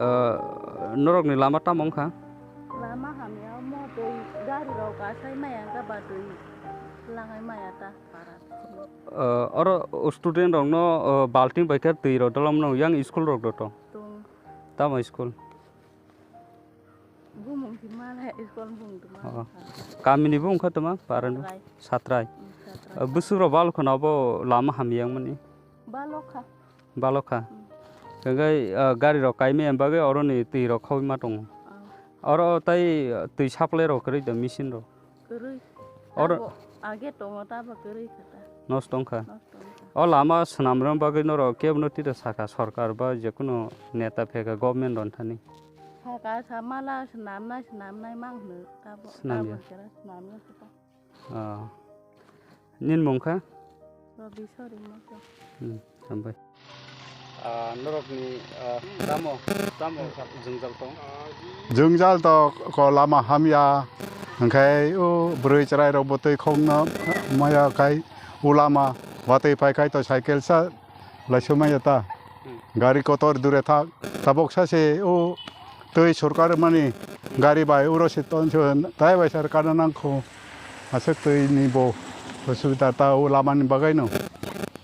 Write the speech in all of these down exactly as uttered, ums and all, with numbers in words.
Ah, norokni lama tamo wngkha? Lama hamya, omo twi gari rok asai maya wngkha ba twi langai maya ta para. Ah, oro student rokno, ah, balting bai khe twi rok dolomno yang school rok do tong? Tong. Tamo school? Bumung twi mala, school bumung twi mala. Oh. Kamini bumung kha tama? Parano? Satrai. Satrai. Hmm, Satrai. Ah, bwswk rok balo khwna obo lama hamya wngmani? Balo kha. Balo kha. Hmm. Hwnkhe, ah, gari rok kaimaya bagwi oroni twi rok khaui ma tongo. Ah. Oro tai, ah, twi supply rok kwrwi da machine rok? Kwrwi. Oro Abo age tongo, tabo kwrwi kha ta. Nosto wngkha. Nosto wngkha. O lama swnamrwna bagwi norok kebono tito sakha, sorkar ba jekunu neta phekha government rok thani? Sakha, samala swnamnai, swnamnai mang hwnwi tabo. Swnamya. Tabo kera swnamya kha ta. Ah. Nini mung kha? Robi Sori Motto. Hmm, hambai. Ah, norokni, ah, tamo, tamo jwngjal tong? Jwngjal to ko lama hamya, hwnkhe o bwrwi chwrai rok bo twi khokno maya khai o lama watwi phai khai to cycle sa laisomaya ta. Hmm. Gari kotor dure thak, tabok sa se o twi sorkar mani gari bai uro se ton se tai bai sar kana nangkho. Aswk twi ni bo osubida ta o lama ni bagwi no.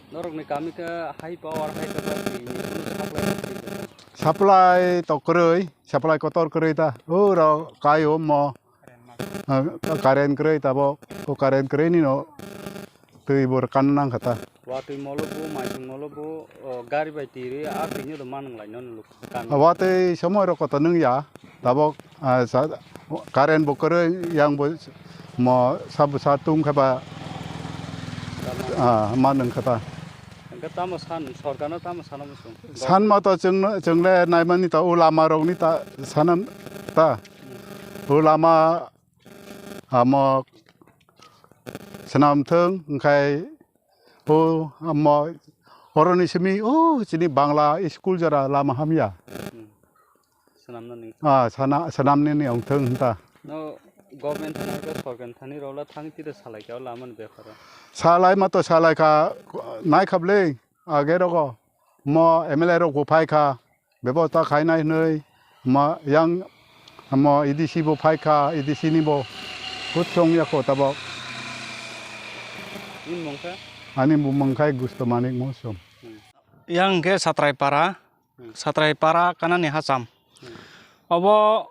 Norokni kami khe high power, high capacity ni kunu supply twi kwrwi? Supply to kwrwi, supply kotor kwrwi ta. O rok kai o mo, ah, current kwrwi tabok, o current kwrwi ni no twi bo rwkano nang kha ta. Watwi molo bo, maising molo bo, o, gari bai twi rwi a twi no do manwng lai no nuk kami. Watwi somoi rok koto nung ya, tabok, ah, sa-, current bo kwrwi yang bo mo sabo sa tung kha ba, ah, manwng kha ta. Hwnkhe tamo san, sorkarno tamo sana muchung? San ma to chwng, chwng le naimani ta o lama rokni ta sana ta. O lama amo swnam thwng, hwnkhe o amo oroni simi o chini Bangla school jora lama hamya. Hmm. Swnamna ning. Ah, sana, swnamni ni ongthwng hwnta. No government thani ba sorkar thani rok la thang tida salai kha o lama ni beparo? Salai ma to salai kha, nai khable age rogo mo M L A rok bo phai kha. Bebosta khainai hwnwi ma yang mo A D C bo phai kha, A D C ni bo hut chong ya kho tabok. Nini mung khe? Ani bumung khai Gusto Manik Mosum. Hmm. Yang khe Satrai para, Hmm. Satrai para kanani hacham. Hmm. Obo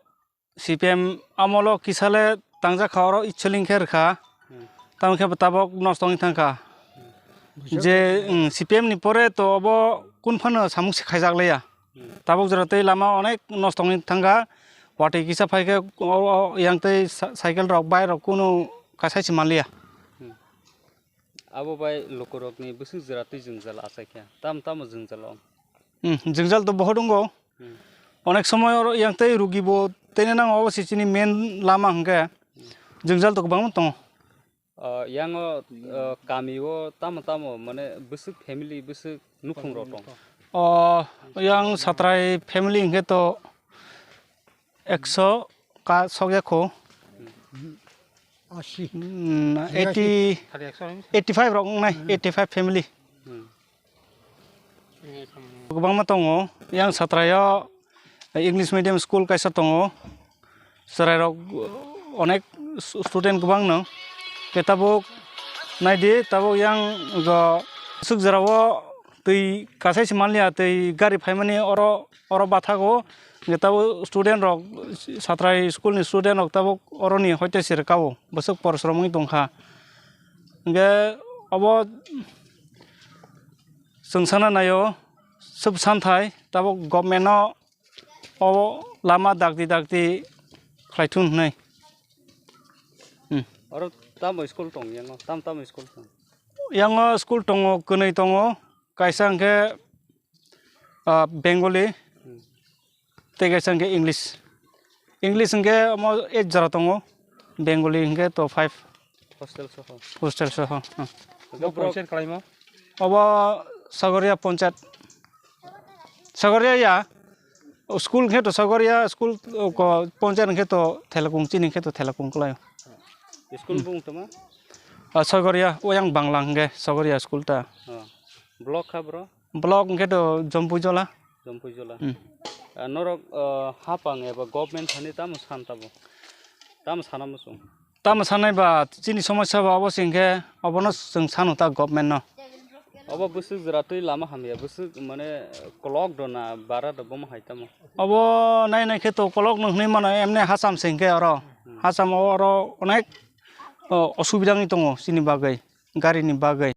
C P M amolo kisa le tangjak kha, oro Icholin khe rwkha. Hmm. Tamo khe bo tabok nosto wngwi thang kha. Hmm. Je, mm, C P M ni pore to obo kun phano samung se khaijak liya. Hmm. Tabok jora tei lama onek nosto wngwi thang kha. Watwi kisa phai khe o, o, yang tei sa-, cycle rok, bike rok kunu kasai se man liya. Hmm. Abo bai lukurokni bwswk jora twi jwngjal achai khe? Tamo tamo jwngjal wng? Hmm, jwngjal to bohot wngo. Hmm. Onek somoy oro yang tei rugi bo tene nango, obo se chini main lama hwnkhe jwngjal to kwbangma tongo. O, yang o, o, kami o tamo tamo mane bwswk family, bwswk nukhung rok tong? O, yang Satrai family hwnkhe to ekso ka sokya kho. Asi. Hmm, eighty, eighty-five rok wngnai, eighty-five family. Hmm. Kwbangma tongo, yang Satraio English medium school kaisa tongo. Chwrairok onek student kwbangno. Khe tabuk naidi, tabuk yang jo swk jorao twi kasai se manliya, twi gari phaimani oro, oro bathago. Hwnkhe tabuk student rok, Satrai school ni student rok tabuk oroni hoite se rwkao, bwswk porosromwi tongkha. Hwnkhe obo chwng sana naio, swk santhai tabuk government no o lama dakti dakti khlai thun hwnwi. Hmm. Oro tamo school tong yango? Tam tamo school tong? Yango school tongo, kwnwi tongo. Kaisa hwnkhe, ah, Bengali, Hmm. tei kaisa hwnkhe English. English hwnkhe omo eight jora tongo, Bengali hwnkhe to five. Hostel soho. Hostel soho, hmm. Hwnkhe borok Obo Sagoria Ponchayat. Sagoria ya. School hwnkhe to Sagoria, school, o, ko, Ponchayat hwnkhe to Thelakung, chini hwnkhe to Thelakung kwlai. School bung tama? Ah, Sogoria, oyang Bangla hingke Sogoria school ta. Oh. Block kha bro? Block hingke to Jompuijola. Jompuijola. Hmm. Ah, norok, ah, hapang eba government thani tamo san tabo? Tamo sana muchung? Tamo sanai ba chini somosya ba obo singke obono chwng sanu ta government no. Obo bwswk jora twi lama hamya, bwswk mane kolok do na bara do bomo hai tamo? Obo nai nai khe to kolok no hwnwi mano, emne hacham se hinkhe oro. Hmm. Hacham o oro onek, o, osubida wngwi tongo chini bagwi, gari ni bagwi.